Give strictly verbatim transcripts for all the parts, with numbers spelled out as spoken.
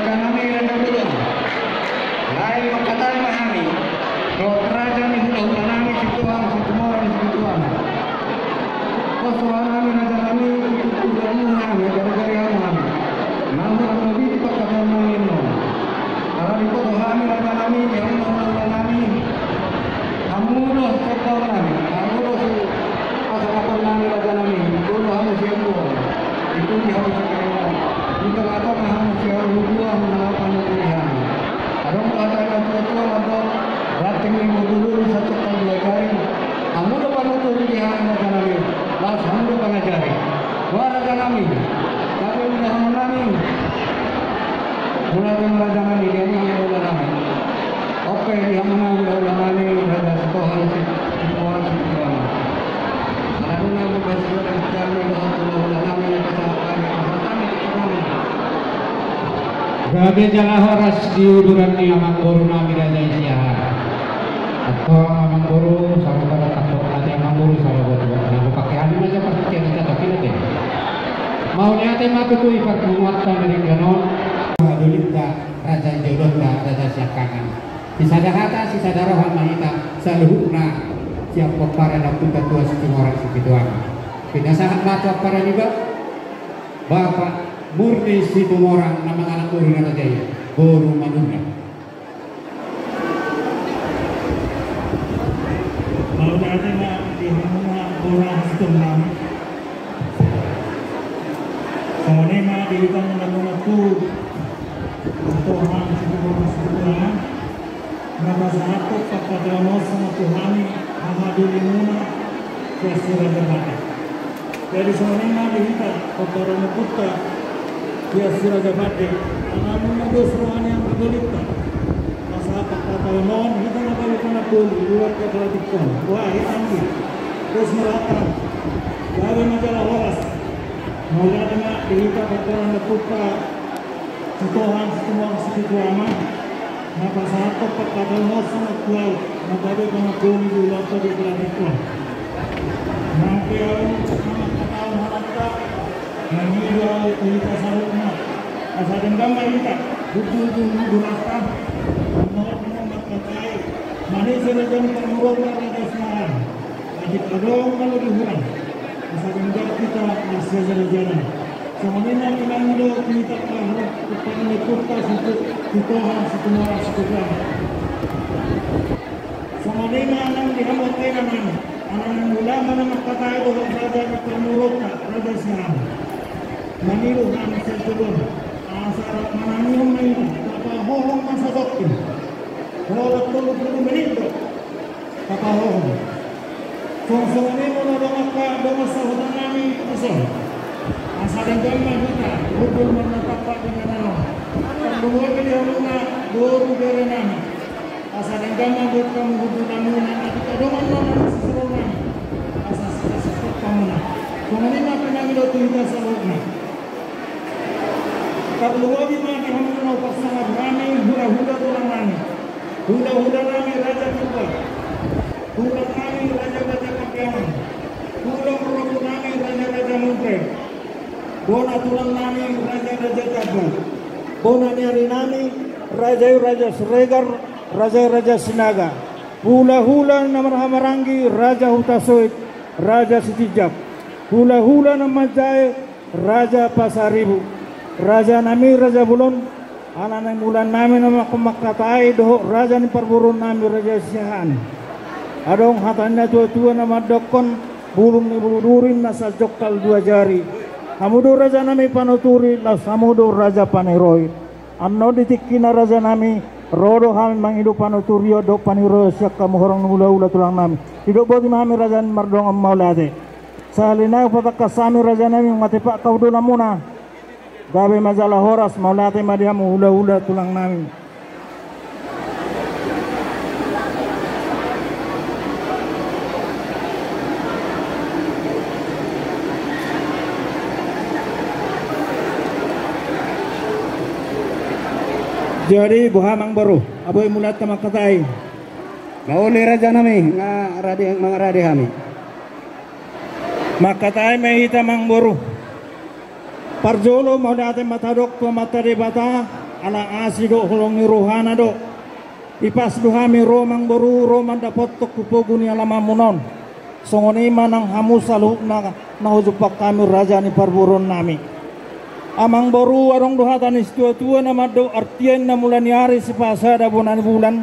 Raja nami Raja Bulung. Lae mangkatai ma hami dohot raja ni hulahula nami Situan, Situmorang Situan. Pos roha nami raja nami, tutu hulahula nami, gari-gari hamu hami. Nahu rap lobi di pangkataion nami annon. Ala diboto hami raja nami, di hamu hulahula nami. Hamu do sian boru nami, hamu do si pasangapan nami raja nami, jolo hamu sian boru. Dipudi hamu sian boru. Di tonga-tonga hamu sian boru, hamu na panutuhon hami. Adong do hata ni natuatua mandok, ranting ni bulu-bulu sancuk pandua jari. Hamu do panutuhon di hami raja nami, laos hamu do pangajari. Boha raja nami, gabe mudahon nami. Mulai ma raja nami, di hamu hulahula nami. Oke, di hamu hulahula nami, Raja Sitohang, Sitohang, Sitohang. Ala nunga mubahas raja nami, dohot hulahula nami, pasahat nami, pasahat nami, pasahat nami. Gabe jala horas di uduran ni amangboru nami Raja Siahaan. Antong amangboru, Matutu i parpunguanta na denggan on, hadulinta, raja ni jolonta, raja siangkangan. Sisada hata, sisada roha ma hita, saluhutna, sian pomparan ni ompunta Tua Situmorang Situtu Ama. Pinasahat ma tu ampara niba, Bapak Murni Situmorang na mangalangka ulaon na raja i, boru Madura. Mauliate ma di hamuna boru Situmorang. Songon i ma di hita na mangalangka ulaon na raja i, boru Situmorang Situtu Ama. Na pasahathon pangkataion on songon tu hami hahadulimuna sian si Raja Pande. Jadi songon i ma di hita, pomparan ni ompunta, sian si Raja Pande, ala nunga dos roha ni angka hadulinta. Pasahat pangkataion on, hita na gabe panangkuli, luat ka palatikon. Wah, hita anggi. Dos ma rohanta. Gabe ma jala horas. Mauliate ma di hita, pomparan ni ompunta, Sitohang Situmorang Situtu Ama, na pasahathon pangkataion on songon tu au, na gabe panangkuli di ulaonta di palatikon. Nang pe au, na mangkatahon halakta, mangido au tu hita saluhutna. Asa denggan ma hita, hundul tu hundulanta, na mangkatai, manise raja ni parboruonta Raja Siahaan. Atik adong na lobi hurang, asa denggan hita na sian raja na. Songon i ma pinangido tu hita, pomparan ni ompunta, Sitohang Situmorang Situtu Ama. Songon i ma nang di hamu angka ina nami, ala naeng mula ma na mangkatai dohot raja ni parboruonta Raja Siahaan. Mangido hami sian jolo on, asa rap manangihon ma hita, tapahohom ma satongkin. Holan tolu pulu menit do. Tapahohom. Songon i ma na adong angka dongan sahuta nami dison. Asa denggan ma hita, hundul marnatampak di inganan on. Tarlumobi di hamuna boru bere nami. Asa denggan ma buat hamu hundulanmuna, atik adong annon na siseroan nami. Asa sisasakot hamuna. Songon i ma pinangido tu hita saluhutna. Tarlumobi ma di hamu na parsangap nami, hulahula tulang nami. Hulahula nami Raja Purba. Tulang nami Raja Raja Pahiaman. Tulang rorobot nami Raja Raja Munte. Bona tulang nami Raja Raja Jambu. Bona ni ari nami, raja i Raja Siregar, raja i Raja Sinaga. Hulahula na marhahamaranggi Raja Hutasoit, Raja Sitinjak. Hulahula na manjae Raja Pasaribu. Raja nami Raja Bolon, ala naeng mula nami na mangkatai dohot raja ni parboruon nami Raja Siahaan. Adong hata ni na tuatua na mandokkon, bulung ni bulu duri na sai jongkal dua jari. Hamu do raja nami panuturi, laos hamu do raja paniroi. Annon di tingki na raja nami, ro do hami mangido panuturion dohot paniroion sian hamu horong ni hulahula tulang nami. Didok boti ma hami raja nami mardongan mauliate. Sahali nai hupatangkas hami raja nami, mauliate ma di hamu. Gabe ma jala horas, mauliate ma di hamu hulahula tulang nami. Jadi boha amangboru, boi mulai hita mangkatai. Mauliate raja nami, nga rade, mangarade hami. Mangkatai ma hita amangboru. Parjolo mauliate ma tadok tu Amanta Debata, ala asi dohot holong ni rohana do. Ipas do hami ro amangboru, ro mandapothon tu pogu ni alamanmuna on. Songon i ma nang hamu saluhutna na hujumpang hami raja ni parboruon nami. Amangboru, adong do hata ni situatua na mandok, artian na mula ni ari sipasada bona ni bulan.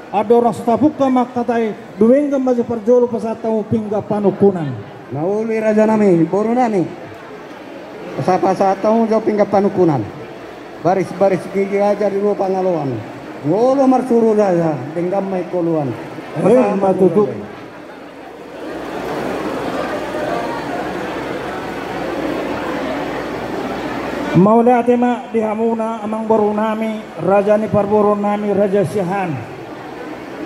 Andorang so tapungka mangkatai, dumenggan ma jo parjolo pasahat hamu pinggan panungkunan. Mauliate raja nami, boru nami. Asa pasahat hamu jo pinggan panungkunan. Baris-baris gigi aja di luat pangaloan. Molo marsuru raja, denggan ma ingkon uluan. Emma tutu. Mauliate ma di hamuna amangboru nami, raja ni parboruon nami, Raja Siahaan.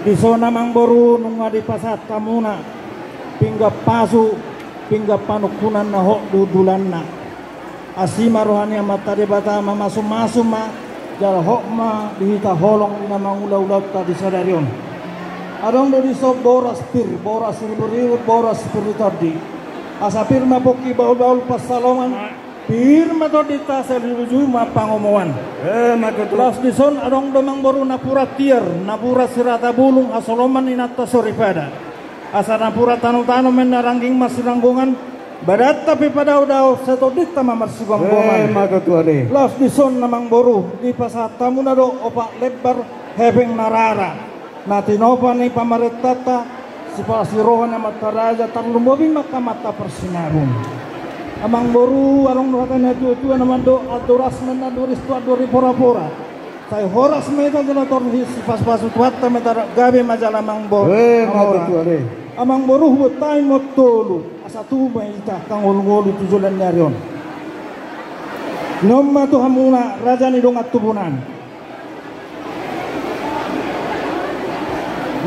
Dison amangboru nunga dipasahat hamuna pinggan pasu, pinggan panungkunan na hot di hundulanna. Asi ma roha ni Amanta Debata, mamasumasu ma, jala hot ma di hita holong na mangula ulaonta di sadari on. Adong do dison boras pir, boras ribut-ribut, boras pir ni tondi. Asa pir ma pongki bahul-bahul pansalongan, Pir ma tondinta, sai dilujui ma pangomoan. Eh, ma tutu. Laos dison adong do amangboru napuran tiar, napuran sirata bulung, hasoloman inanta soripada. Asa napuran tanotano ma inna rangging marsiranggongan, badanta pe padaodao, sai tondinta ma marsigomgoman. Eh, ma tutu ale. Laos dison amangboru, dipasahat hamuna do opat lembar hepeng na rara. Na tinopa ni pamarentanta, sipasiroha ni amanta raja, tarlumobi ma angka amanta parsinabung. Amangboru, adong do hata ni natuatua na mandok, andor asa ma inna andor i, andor i porapora. Sai horas ma hita jala torus sipasupasu Tuhanta ma hita, gabe ma jala amangboru. Eh, ma tutu ale. Amangboru, hubuat hami ma on tolu, asa tubu ma hita angka ngolungolu tu joloan ni ari on. Nion ma tu hamuna raja ni dongan tubunami.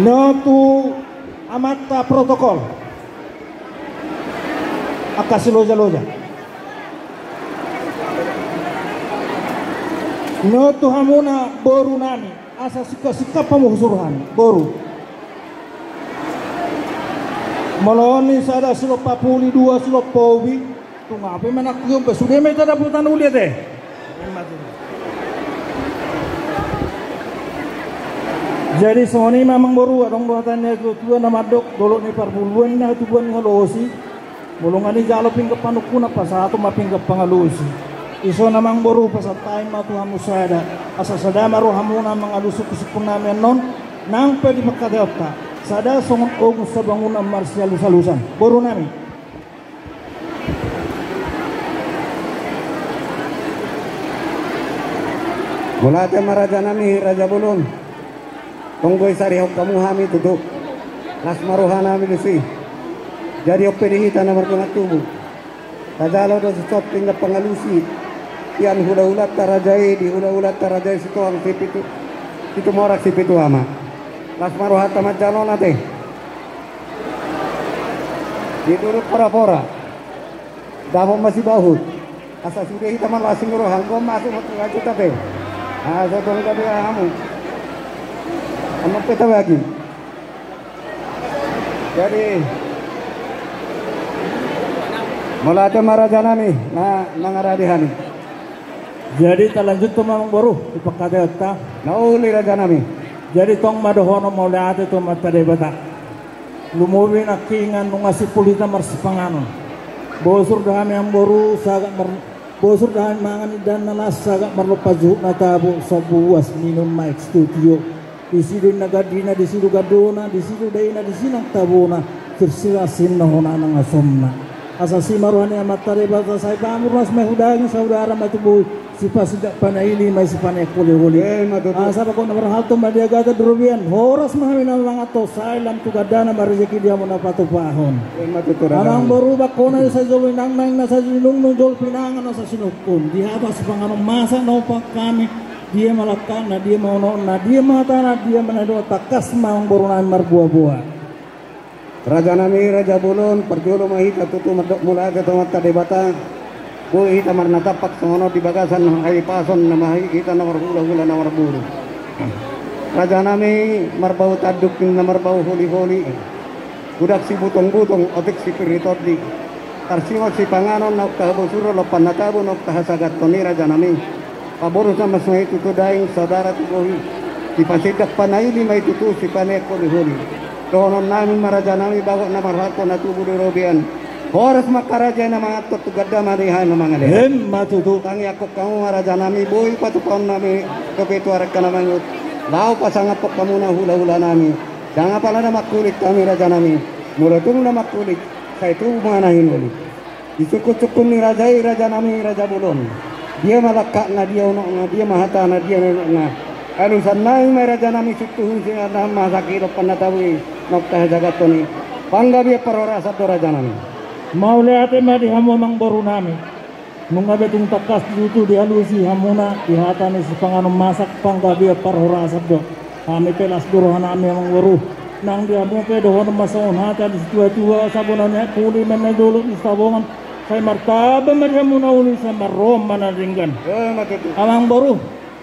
Nion tu amanta protokol, angka silojaloja. Nion tu hamuna borunami, asa singkop-singkop hamu husuruhon boru. Molo on i sada silompa puli, dua silompa ubi, tung ape ma nangkin on pe, sude ma hita dapotan uli ate. Jadi songon i ma amangboru, adong do hata ni natuatua na mandok, dolok ni parbuluan na tubuan ni halosi. Molo nunga dijalo pinggan panungkunan, pasahaton ma pinggan pangalusi. Dison amangboru, pasahat hami ma tu hamu sada, asa sada ma rohamuna mangalusi sungkunsungkunnami annon, nang pe di pangkataionta, sada songon ogung sabangunan marsialusalusan. Borunami. Mauliate ma rajanami, raja bolon. Tong boi sarihon hamu hami tutu. Las ma rohanami disi. Jadi on pe di hita na mardongan tubu, tajalo do dison pinggan pangalusi. Sian hulahulanta raja i, di hulahulanta raja i Sitohang Sipitu, Situmorang Sipitu Ama. Las ma rohanta manjalo on ate. Di turut porapora. Dapot ma sibahut. Asa sude hita marlas ni roha, anggo masuk ma tu raja ate. Asa tong gabe hamu. Annon pe tabagi. Jadi, mauliate ma rajanami, na mangarade hami. Jadi talanjuthon ma amangboru di pangkataionta. Na uli rajanami. Jadi tong ma dohonon mauliate tu Amanta Debata. Lumobi nangkiningan nunga simpul hita marsipanganon. Bosur do hami amangboru sagat mar-, bosur do hami mangan indahan na las, sagat marlompan juhut na tabo, sombu uas, minum ma ex studio. Disi do inna gandina, disi do gandona, disi do daina, disi nang tabona, sirsir asi ninna hona nang asomna. Asa asi ma roha ni Amanta Debata, sai pamurnas ma i tu daging, saudara ma i tu bohi, sipasindak panaili ma i, sipaneang holiholi. Eh, ma tutu. Asa pokokna marhalto ma di agatan di robean, horas ma hami na manganhon, sai lam tu gandana ma rejeki di hamu na patupahon. Eh, ma tutu, raja. Amangboru, bangkona i sai jolo inangnang, na sai jolo inungnung, jolo pinangan, na sai sinungkun. Di hata sipanganon masak na umpan hami, dia ma langkatna, dia ma unokna, dia ma hatana, dia ma na nidokna, tangkas ma amangborunami marboaboa. Rajanami, raja bolon, parjolo ma hita tutu mandok mauliate tu Amanta Debata. Boi hita marnatampak songon on di bagasan hahipason, na mahahit hita na marhulahula na marboru. Rajanami, marbau tanduk ninna marbau holiholi. Godang sibutongbutong, otik sipir ni tondi. Tarsingot sipanganon, naung tahabosuron, lompan na tabo naung tahasagathon i, rajanami. Paborus na mas ma i tutu daing, saudara tu bohi. Sipasindak panaili ma i tutu, sipaneang holiholi. Dohononnami ma rajanami, bagot na marhalto na tubu di robean. Horas ma angka raja i na manganhon, tu gandana ma di hami na mangalehon. Emma tutu. Tangiangkon hamu ma rajanami, boi patupaonnami dope tu arengka na mangihut. Laho pasangaphon hamu na hulahulanami. Ndang apala na mangkulit hami rajanami. Molo tung na mangkulit, sai tubu ma na hinoli. Di sungkunsungkun ni raja i, rajanami, raja bolon. Dia ma langkatna, dia unokna, dia ma hatana, dia ma nidokna. Alusannami ma i rajanami, situhu sian na mahasangkit lompan na tabo i, naung tahasagathon i. Panggabean parhorasan do rajanami. Mauliate ma di hamu amangborunami. Nunga be tung tangkas tutu dialusi hamuna, di hata ni sipanganon masak, panggabean parhorasan do. Hami pe las do rohanami amangboru. Nang di hamu pe dohonon ma songon hata ni situatua, sabonari ni aek puli ma inna di dolok di Sitabongan. Sai martamba ma di hamu na uli, sai marroha ma na denggan. Eh, ma tutu. Amangboru,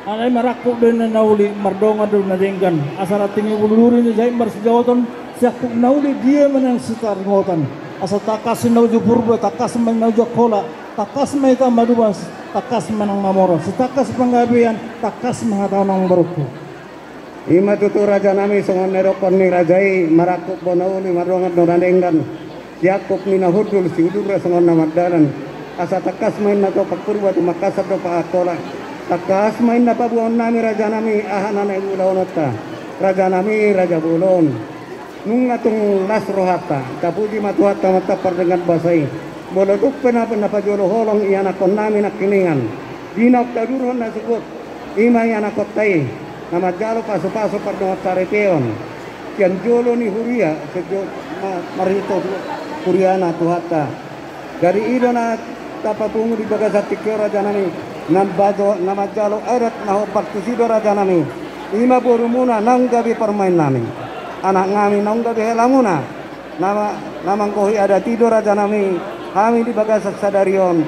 alai marangkup do inna na uli, mardongan do na denggan. Asa ranting ni bulu duri ni jait marsijaoton, siangkup na uli dia ma nang sitaringotan. Asa tangkas ninna uju Purba, tangkas ma ninna uju Angkola. Tangkas ma hita maduma, tangkas ma nang mamora, sitangkas panggabean, tangkas ma hata on amang borungku. Ima tutu rajanami, songon na nidokkon ni raja i, marangkup bona uli, mardongan do na denggan, siangkup ni na hundul, siudur do songon na mardalan. Asa tangkas ma inna Topak Purba, tumangkasan do pangangkola. Tangkas ma inna paboaonnami rajanami, aha na naeng ulaononta, rajanami, raja bolon. Nunga tung las rohanta, tapuji ma Tuhanta mantampar denggan basa i. Molo tung pe na, na pajolo holong ianakkonnami nangkiningan, di naung taudurhon na sogot, ima ianakkonta i, na manjalo pasupasu pardongansaripeon sian jolo ni huria, sian jo-, ma-, marhite huriana Tuhanta. Jadi i do na tapapungu di bagasan tingki on rajanami, na manjalo, na manjalo adat na hombar tusi do rajanami. Ima borumuna naung gabe parumaennami, anaknami naung gabe helamuna, na ma-, na manggohi adat i do rajanami. Hami di bagasan sadari on,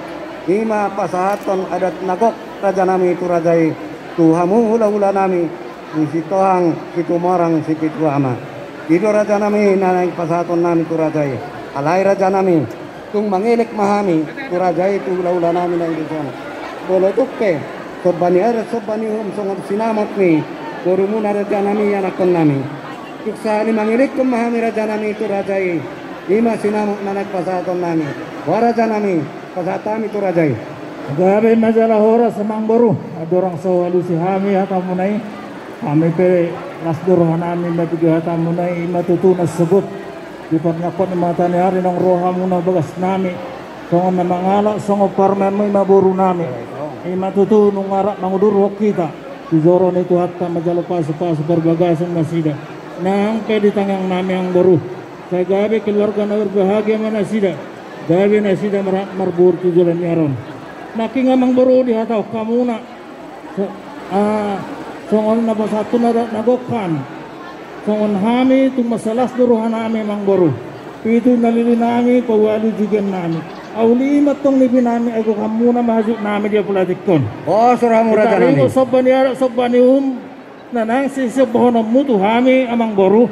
ima pasahathon adat na gok rajanami tu raja i, tu hamu hulahulanami, tu Sitohang, Situmorang, Sipitu Ama. I do rajanami na naeng pasahatonnami tu raja i. Alai rajanami, tung mangelek ma hami tu raja i, tu hulahulanami na i dison. Molo tung pe somba ni adat, somba ni uhum, songon sinamot ni borumuna rajanami, ianakkonnami, tung sahali mangelekhon ma hami rajanami tu raja i. Ima sinamot na naeng pasahatonnami. Boha rajanami, pasahat hami tu raja i. Gabe ma jala horas amang boru, andorang so hualusi hami hatamuna i. Hami pe las do rohanami mambege hatamuna i, ima tutu na sogot di parnangkok ni mataniari naung ro hamuna bagasnami, songon na mangalap, songon parumaenmu ima borunami. Ima tutu nunga rap mangudurhon hita tu joro ni Tuhanta manjalo pasupasu parbagason nasida. Nang pe di tangiangnami amang boru, sai gabe keluarga na berbahagia ma nasida, gabe nasida mar-, marboru tu joloan ni ari on. Nangkin amang boru dihatahon hamuna, so-, ah, songon na pasahathon adat na gok hami. Songon hami tung mansai las do rohanami amang boru. Pitu na lilinami, paualu jugiannami. Uli i ma tong nipinami, ai gok hamuna ma hajutnami di apala tingki on. Os rohamu rajanami. Somba ni adat, somba ni uhum na naeng sisombahononmu tu hami amang boru.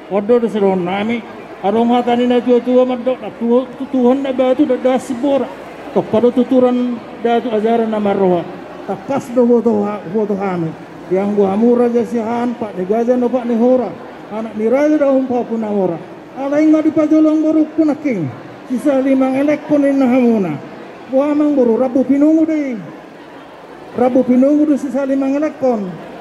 On do sidohononnami. Adong hata ni natuatua mandok, ndang tutu-, tutuhon na batu, ndang das simbora. Tongka do tuturan datu ajaran na marroha. Tangkas do huboto ha-, huboto hami. Ianggo hamu raja Siahaan, pat ni gaja na pat ni hora, anak ni raja Daum Pahompu na mora. Alai nunga dipajolo amang borungku nangkin, sisahali mangelekhon ninna hamuna. Boha amang boru, rambu pinungu do i. Rambu pinungu do sisahali mangelekhon.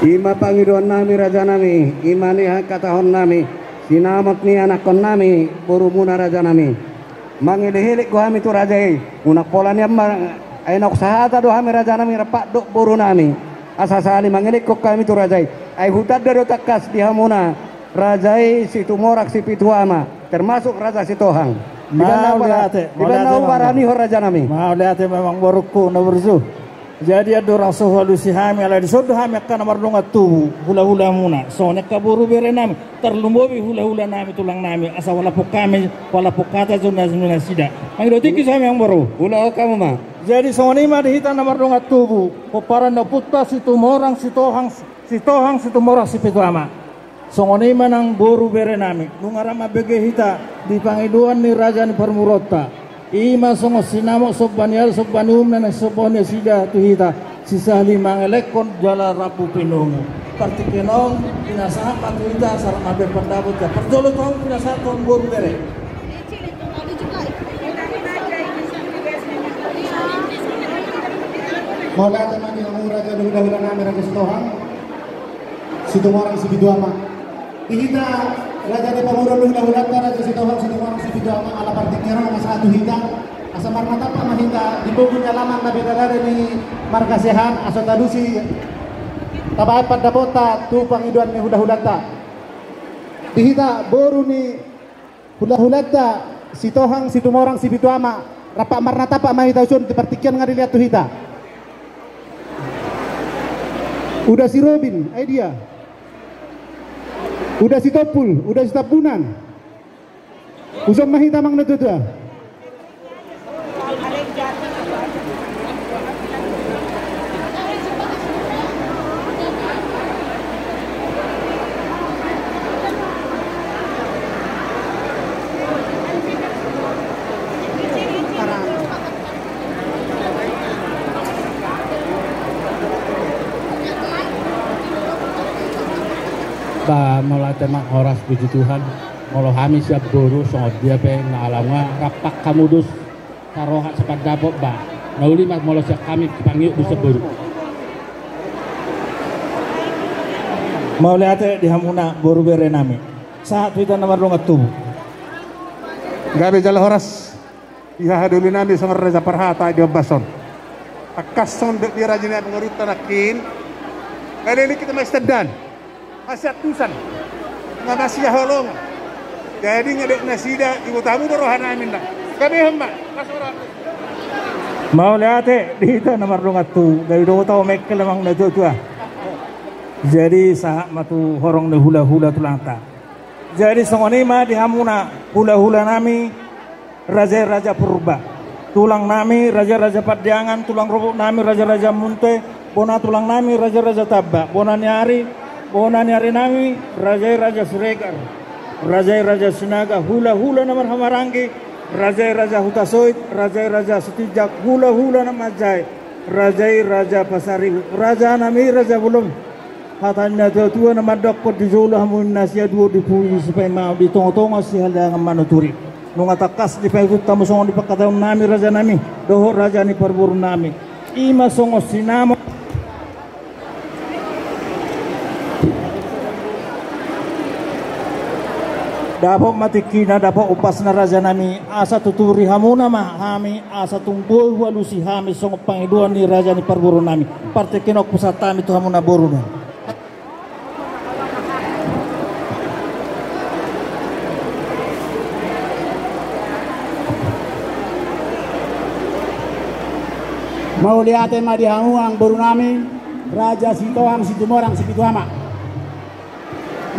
Ima pangidoannami rajanami, ima nian hatahononnami, sinamot ni anakkonnami, borumuna rajanami. Mangelekelek do hami tu raja i, unang pola nian ma, ai naung sahata do hami rajanami, rap dohot borunami. Asa sahali mangelekhon hami tu raja i, ai hutanda do tangkas di hamuna raja i Situmorang Sipitu Ama, termasuk raja Sitohang. Di bagasan na, mauliate, di bagasan na mauliate, hubaranihon rajanami. Mauliate ma amang borungku na burju. Jadi andorang so hualusi hami, ala dison do hami angka na mardongan tubu, hulahulamuna, songon i angka boru berenami, tarlumobi hulahulanami, tulangnami, asa hualaphon hami, hualaphon hata tu nasida. Mangido tingki so hami amang boru. Ulahon hamu ma. Jadi songon i ma di hita na mardongan tubu, pomparan ni ompunta Situmorang Sitohang, Sitohang Situmorang Sipitu Ama. Songon i ma nang boru berenami, nunga rap mambege hita di pangidoan ni raja ni parmuraonta. I ma songon sinamot somba ni adat somba ni uhum na naeng sisombahon nasida tu hita, sisahali mangelekhon jala rambu pinungu. Partingkian on pinasahat ma tu hita asa rap mambahen pandapot, parjolo tu hamu pinasahathon boru bere. Mauliate ma di hamu raja ni hulahulanami, raja Sitohang Situmorang Sipitu Ama. Di hita raja ni parmuraon ni hulahulanta, raja Sitohang Situmorang Sipitu Ama, ala partingkian on ma sahat tu hita, asa marnatap ma hita di pogu ni alaman na pinadada ni marga Siahaan, asa talusi tabahen pandapotta tu pangidoan ni hulahulanta. Di hita boru ni hulahulanta Sitohang Situmorang Sipitu Ama, rap marnatap ma hita dison, di partingkian nunga dilehon tu hita. Uda si Robin, ai dia? Uda si Tompul, Uda si Tambunan. Dison ma hita amang na tuatua. Ba molo ate ma horas, puji Tuhan. Molo hami sian boru songon dia pe na alana rap hamu dos saroha sapandapot ba. Na uli ma molo sian hami pangido dos sian boru. Mauliate di hamuna boru bere nami. Sahat tu hita na mardongan tubu. Gabe jala horas. Di hahadoli nami songon raja parhata di ombas on. Tangkas songon dok di raja ni abang ruta nangkin. Kali ini hita masitandan, masiantusan, nga masihaholongan. Jadi nga dok nasida, iboto hamu do roha nami na. Gabe homa. Mauliate di hita na mardongan tubu. Gabe do tau mengkel amang na tua-tua. Jadi sahat ma tu horong ni hulahula tulangta. Jadi songon i ma di hamuna hulahula nami. Raja i Raja Purba, tulang nami Raja i Raja Pandiangan, tulang rorobot nami Raja i Raja Munte, bona tulang nami Raja i Raja Tamba, bona ni ari, bona ni ari nami Raja i Raja Siregar, Raja i Raja Sinaga, hulahula na marhahamaranggi, Raja i Raja Hutasoit, Raja i Raja Sitinjak, hulahula na manjae, Raja i Raja Pasaribu, raja nami Raja Bolon. Hata ni na tua-tua na mandokkon, di jolo hamu ninna siaduon, di pudi sipaimahon, di tonga-tonga sihalangan manuturi. Nunga tangkas dipaihutihut hamu songon i pangkataion nami raja nami dohot raja ni parboru nami. I ma songon sinamot. Dapot ma tingkina, dapot umpasna raja nami, asa tuturi hamuna ma hami, asa tung boi hualusi hami songon pangidoan ni raja ni parboru nami. Partingkian on hupasahat hami tu hamuna boru nami. Mauliate ma di hamu amang boru nami, Raja Sitohang Situmorang Sipitu Ama.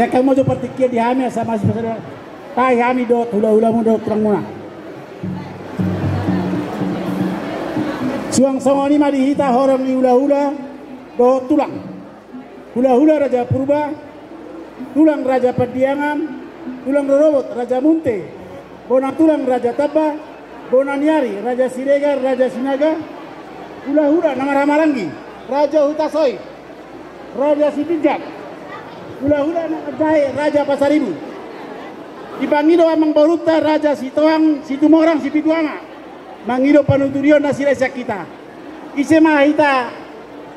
Dengke ma jo partingkian di hami asa masipasahat tahi hami dohot hulahulamu dohot tulangmuna. Suang songon i ma di hita horong ni hulahula dohot tulang. Hulahula Raja Purba, tulang Raja Pandiangan, tulang rorobot Raja Munte, bona tulang Raja Tamba, bona ni ari Raja Siregar, Raja Sinaga, hulahula na marhahamaranggi Raja Hutasoit, Raja Sitinjak, hulahula na manjae Raja Pasaribu. Dipangido amang borunta Raja Sitohang Situmorang Sipitu Ama mangido panuturion nasida sian hita. Ise ma hita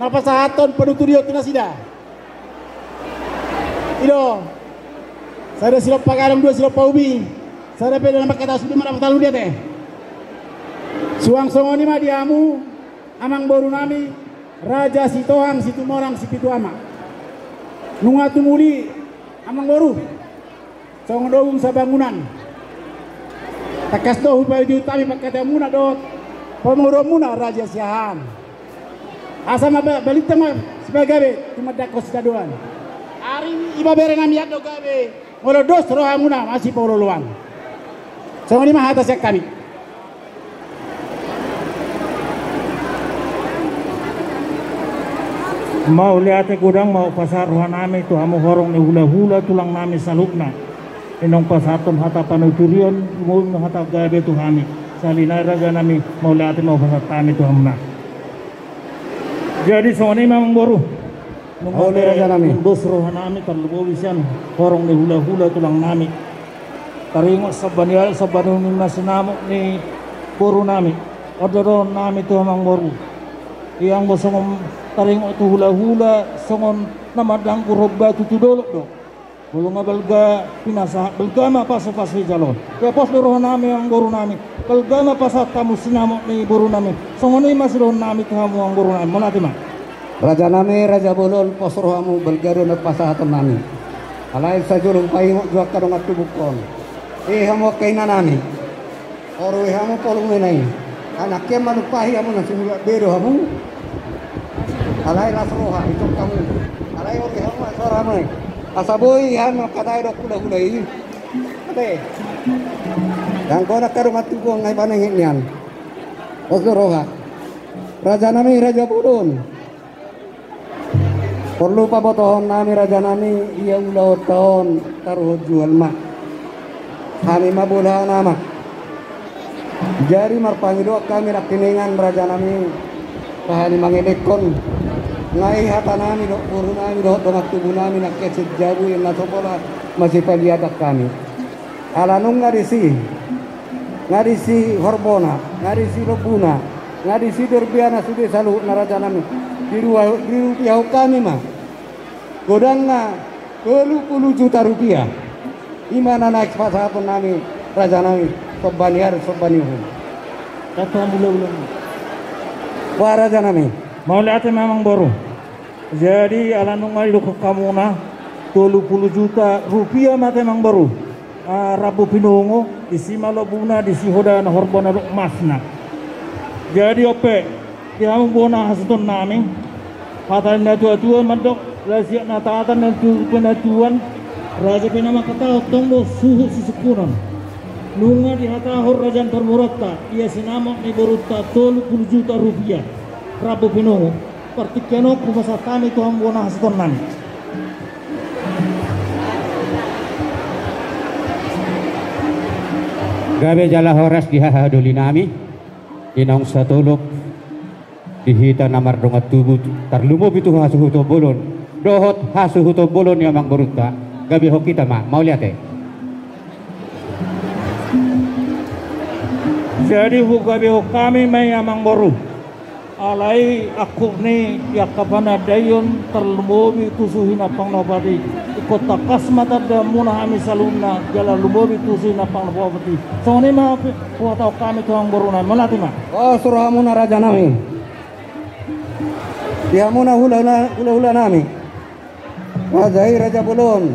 na pasahathon panuturion tu nasida? I do, sada silompa gadong, dua silompa ubi, sada pe na mangkatahon sude ma na patahon sude ate. Suang songon i ma di hamu amang boru nami, Raja Sitohang Situmorang Sipitu Ama. Nunga tumuli amang boru songon ogung sabangunan. Tangkas do hupaihutihut hami pangkataionmuna dohot pamoruonmuna Raja Siahaan. Asa ma ba-, balintang ma sipagabe tumandangkon sitadoan. Ari ibebere nami, andor gabe molo dos rohamuna masipaolo-oloan. Songon i ma hata sian hami. Mauliate, godang ma hupasahat roha nami tu hamu horong ni hulahula tulang nami saluhutna. Inong pasahathon hata panuturion, lumobi ma hata gabe tu hami. Sahali nai raja nami, mauliate ma hupasahat hami tu hamuna. Jadi songon i ma amang boru. Nunga, olo, raja nami, dos roha nami, tarlumobi sian horong ni hulahula tulang nami. Taringot sambani adat, sambani uning na sinamot ni boru nami. On do dohonon nami tu hamu amang boru. Ia anggo songon taringot tu hulahula, songon na mandanggur hot batu tu dolok do. Molo nga balga pinasahat, balga ma pasupasu dijalo. Ia pos do roha nami amang boru nami, balga ma pasahat hamu sinamot ni boru nami. Songon i ma sidohonon nami tu hamu amang boru nami. Mauliate ma. Raja nami, Raja Bolon, pos rohamu, balga do na pasahaton nami. Alai sajolo hupaingot jo angka dongan tubungkon. E hamu angka ina nami, oruhon hamu polong ni ina i. Anak ia manumpahi hamu na sumurut be do hamu. Alai las roha, itong hamu. Alai oruhon hamu, soara hamu. Asa boi hamu mangkatai dohot hulahula i. Ate. Angka dongan tubungkon, nunga panenget nian. Pos do roha. Raja nami, Raja Bolon. Porlu pabotohon nami raja nami, ia ulaonta on taruhon jual ma. Hami ma bolahan ama. Jadi marpangidoan hami nangkiningan raja nami, sahali mangelekhon Nga i hatanami dohot borunami dohot dongan tubunami nangkin sian jabu i na so pola masipaliatan hami. Ala nunga disi, nga disi horbona, nga disi lombuna, nga disi dorbiana sude saluhutna rajanami. Dirua-, dirupiahon hami ma. Godangna tolu pulu juta rupiah. I ma na naeng pasahatonnami rajanami, somba ni ari somba ni uhum. Kata mula-mula. Wa rajanami. Mauliate ma amangboru. Jadi ala nunga didok hamuna tolu pulu juta rupiah ma te amangboru. Ah, rambu pinongo, disi ma lombuna, disi hodana, horbona dohot masna. Jadi on pe, di hamu bona hasuhutonnami, hata ni natua-tua mandok, lasiak na tatan na tu penatuan, raja pe na mangkatahon tong do suhut sisungkunon. Nunga dihatahon raja ni parboruonta, ia sinamot ni borunta tolu pulu juta rupiah, rambu pinongo. Partingkian on hupasahat hami tu hamu bona hasuhutonnami. Gabe jala horas di hahadolinami, di naung satolop, di hita na mardongan tubu, tarlumobi tu hasuhuton bolon dohot hasuhuton bolon ni amangborunta. Gabehon hita ma, mauliate. Jadi hugabehon hami ma i amangboru. Alai angkup ni angka panandaion tarlumobi tu suhi na pangnopat i. Ingkon tangkas ma tandaonmuna hami saluhutna jala lumobi tu suhi na pangnopat i. Songon i ma pe huhatahon hami tu amangborunami, mauliate ma. O, suru hamuna rajanami. Di hamuna hula-hula, hula-hulanami. Raja i raja bolon.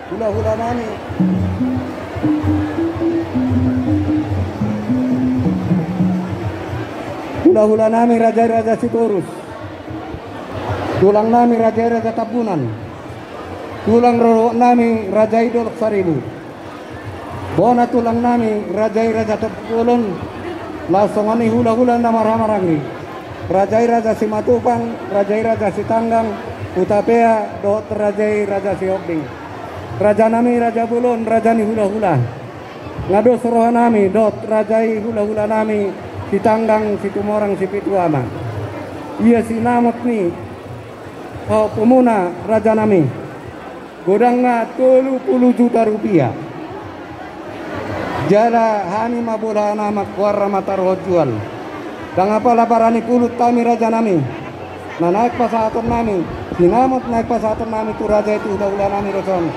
Hula-hulanami. Hula-hulanami raja i raja Sitorus. Tulangnami raja i raja Tambunan. Tulang rorobotnami raja i Dolok Saribu. Bona tulangnami raja i raja Tampubolon. Laos songon i hula-hula na marhahamaranggi. Raja i raja Simatupang, raja i raja Sitanggang, Hutapea, dohot raja i raja Sihombing. Rajanami raja bolon, raja ni hula-hula. Nga dos rohanami dohot raja i hula-hulanami Sitanggang, Situmorang, Sipitu Ama. Ia sinamot ni, o, pumuna rajanami. Godangna tolu pulu juta rupiah. Jala hami ma bolana mangkuarra ma taruhon jual. Ndang apala barani pulut hami rajanami. Na naeng pasahatonnami, sinamot naeng pasahatonnami tu raja i tu hula-hulanami do son.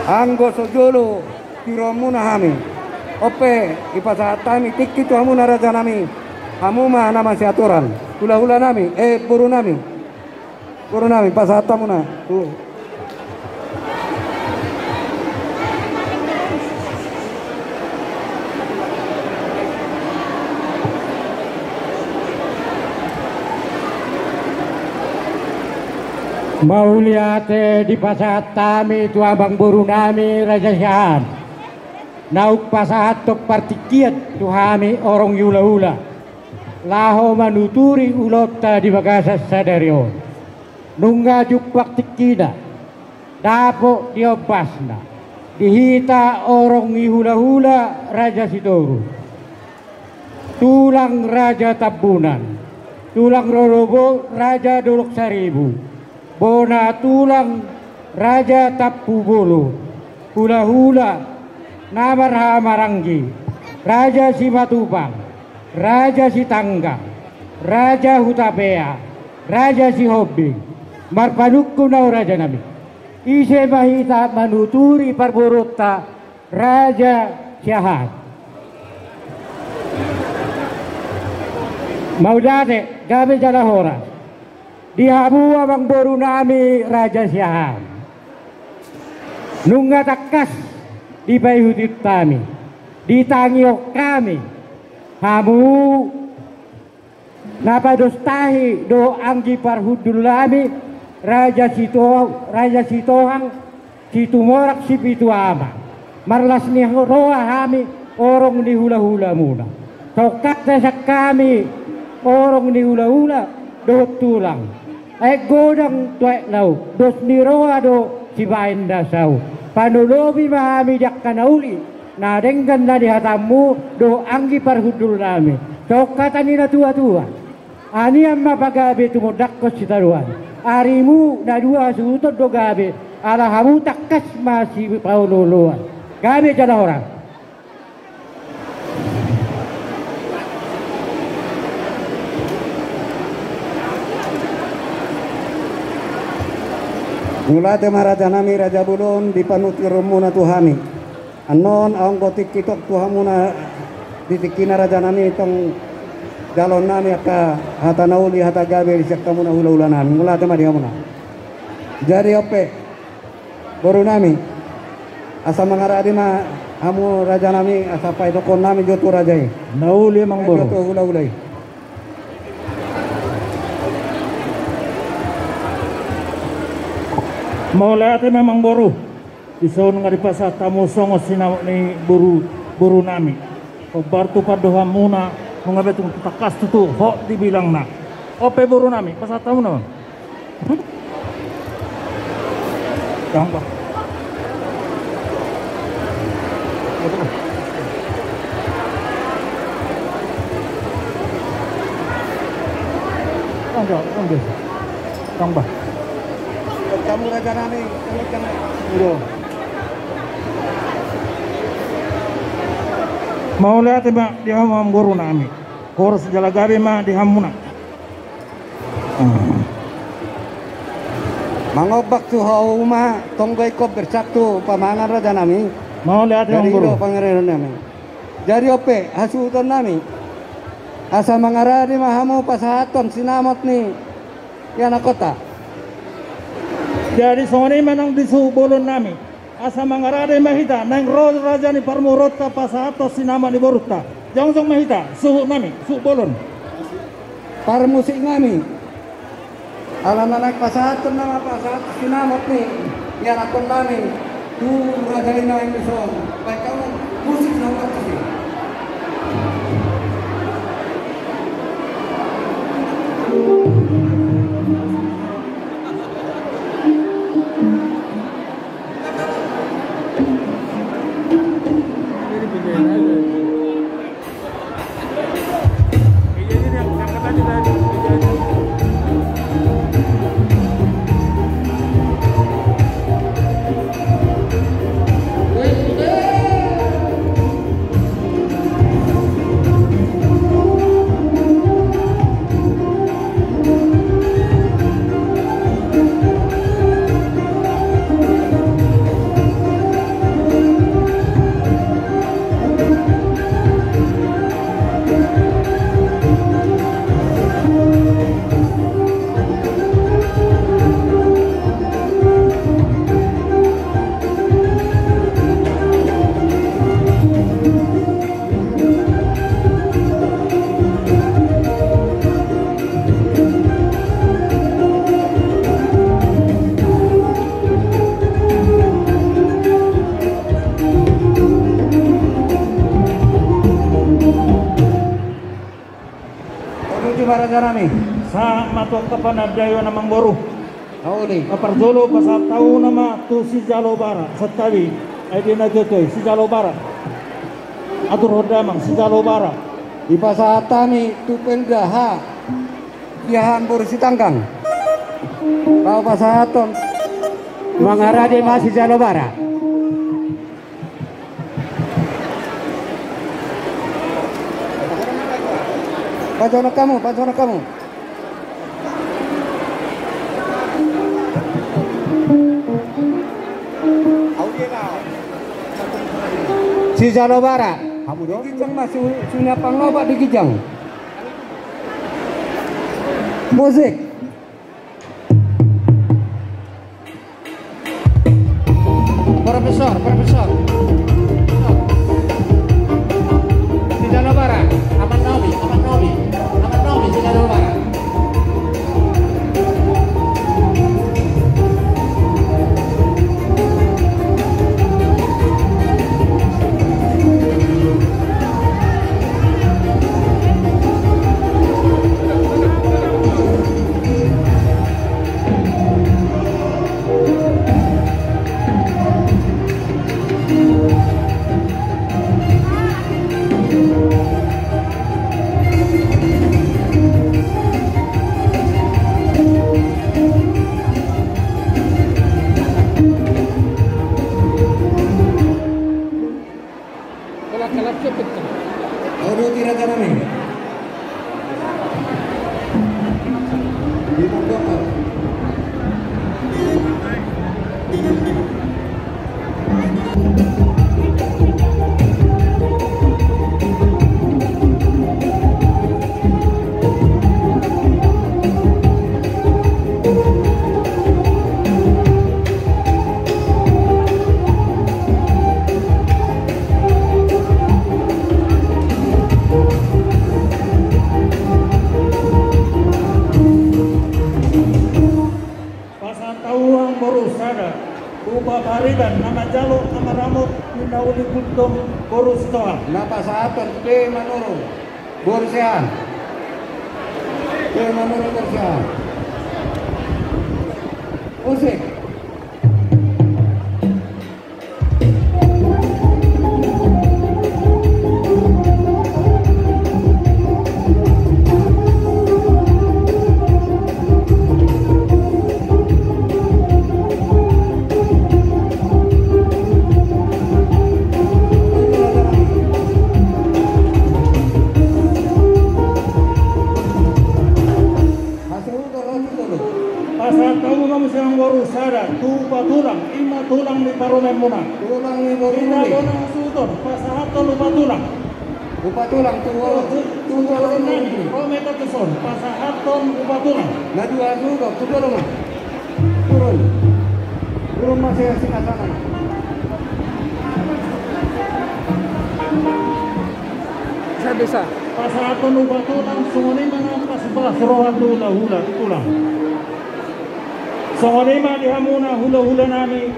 Anggo so jolo tiroonmuna hami, on pe dipasahat hami tingki tu hamuna rajanami. Hamu ma na masiatoran. Hula-hulanami, eh, borunami. Borunami, pasahat hamuna. Tuh. Mauliate dipasahat hami tu amangborunami Raja Siahaan. Naung pasahathon partingkian tu hami horong ni hula-hula. Laho manuturi ulaonta di bagasan sadari on. Nunga jumpang tingkina, dapot di ombasna, di hita horong ni hula-hula Raja Sitorus, tulang Raja Tambunan, tulang rorobot Raja Dolok Saribu, bona tulang Raja Tampubolon, hula-hula na marhahamaranggi, Raja Simatupang, Raja Sitanggang, Raja Hutapea, Raja Sihombing, marpanungkun au rajanami. Ise ma hita manuturi parboruonta Raja Siahaan. Mauliate, gabe jala horas. Di hamu amangborunami Raja Siahaan. Nunga tangkas dipaihutihut hami, ditangihon hami. Hamu na pados tahi dohot anggi parhundulnami, Raja Sito-, Raja Sitohang, Situmorang, Sipitu Ama. Marlas ni roha hami horong ni hula-hulamuna. Tongkat na sian hami horong ni hula-hula dohot tulang. Aek godang tu aek laut, dos ni roha do sibaen na saut. Panolopi ma hami di angka na uli, na denggan na di hatammu dohot anggi parhundulnami. Tongkat ni na tua-tua. Anian ma pagabe tumundalhon sitadoan. Arimu na dua hasuhuton do gabe, ala hamu tangkas ma sipaolooloan. Gabe jala horas. Mauliate ma rajanami, raja bolon, di panuturion muna tu hami. Annon adong do tingki tong tu hamuna, di tingkina rajanami tong jaloonnami angka hata na uli, hata gabe di sian hamuna hulahulanami. Mauliate ma di hamuna. Jadi on pe, borunami, asa mangarade ma hamu rajanami, asa paidokonnami jo tu raja i. Na uli amangboru. Jo tu hulahula i. Mauliate ma amangboru. Dison nunga dipasahat hamu songon sinamot ni boru, borunami. Hombar tu pandohanmuna, nunga be tung tangkas tutu hot dibilangna. On pe borunami, pasahat hamu nama. Gampang. Gampang, gampang. Gampang. Kamu rajanami, kamu jangan. Udah. Mauliate ma di hamu amangborunami. Horas jala gabe ma di hamuna. Mangombak tu ho uma tonggo ingkon bersatu pamangan rajanami. Mauliate amangboru. Dari do pangaranami. Jadi on pe hasuhutonnami. Asa mangarade ma hamu pasahathon sinamot ni ianakhonta. Jadi songon i ma nang di suhut bolonnami. Asa mangarade ma hita, naeng ro raja ni parboruonta pasahathon sinamot ni borunta. Jongjong ma hita, suhutnami, suhut bolon. Parmusiknami. Ala na naeng pasahathon nama pasahat sinamot ni ianakhonnami. Tu raja i naeng dison. Baik kamu musik sama musik. Panuju ma rajanami. Sahat ma tu angka panandaion amangboru. Uli. Parjolo pasahat hamu nama tu sijalo bara, santabi, ai di na jotoi, sijalo bara. Aturhon damang, sijalo bara. Dipasahat hami tu Pemda Siahaan boru Sitanggang. Laho pasahathon. Mangarade ma sijalo bara. Pajonok hamu, pajonok hamu. Sijalo bara. Hamu do? Ginjang ma su-, sunia pangobat di ginjang. Musik. Profesor, profesor. Sijalo bara, aman nomi, aman nomi, aman nomi, sijalo bara. Upa pariban na manjalo na maramot di na uli Gultom boru Sitohang. Na pasahathon P Manurung boru Siahaan. P Manurung boru Siahaan. Musik. Pasahat hamu ma muse amangboru sada tu upa tulang, i ma tulang ni parumaenmuna. Tulang ni parumaen. Ina bona hasuhuton, pasahathon upa tulang. Upa tulang tu, tu, tu, tu, tu, tu, tu. Ro ma hita tuson, pasahathon upa tulang. Na dua hasuhuton, tu jolo ma. Turun. Turun ma sian singgasana. Bisa, bisa. Pasahathon upa tulang, songon i ma na pasbas roha tu hulahula tulang. Songon i ma di hamuna hulahula nami.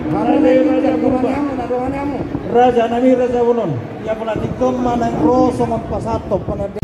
Raja nami Raja Bolon. Ia pala tingkos ma naeng ro songon pasahathon pananda.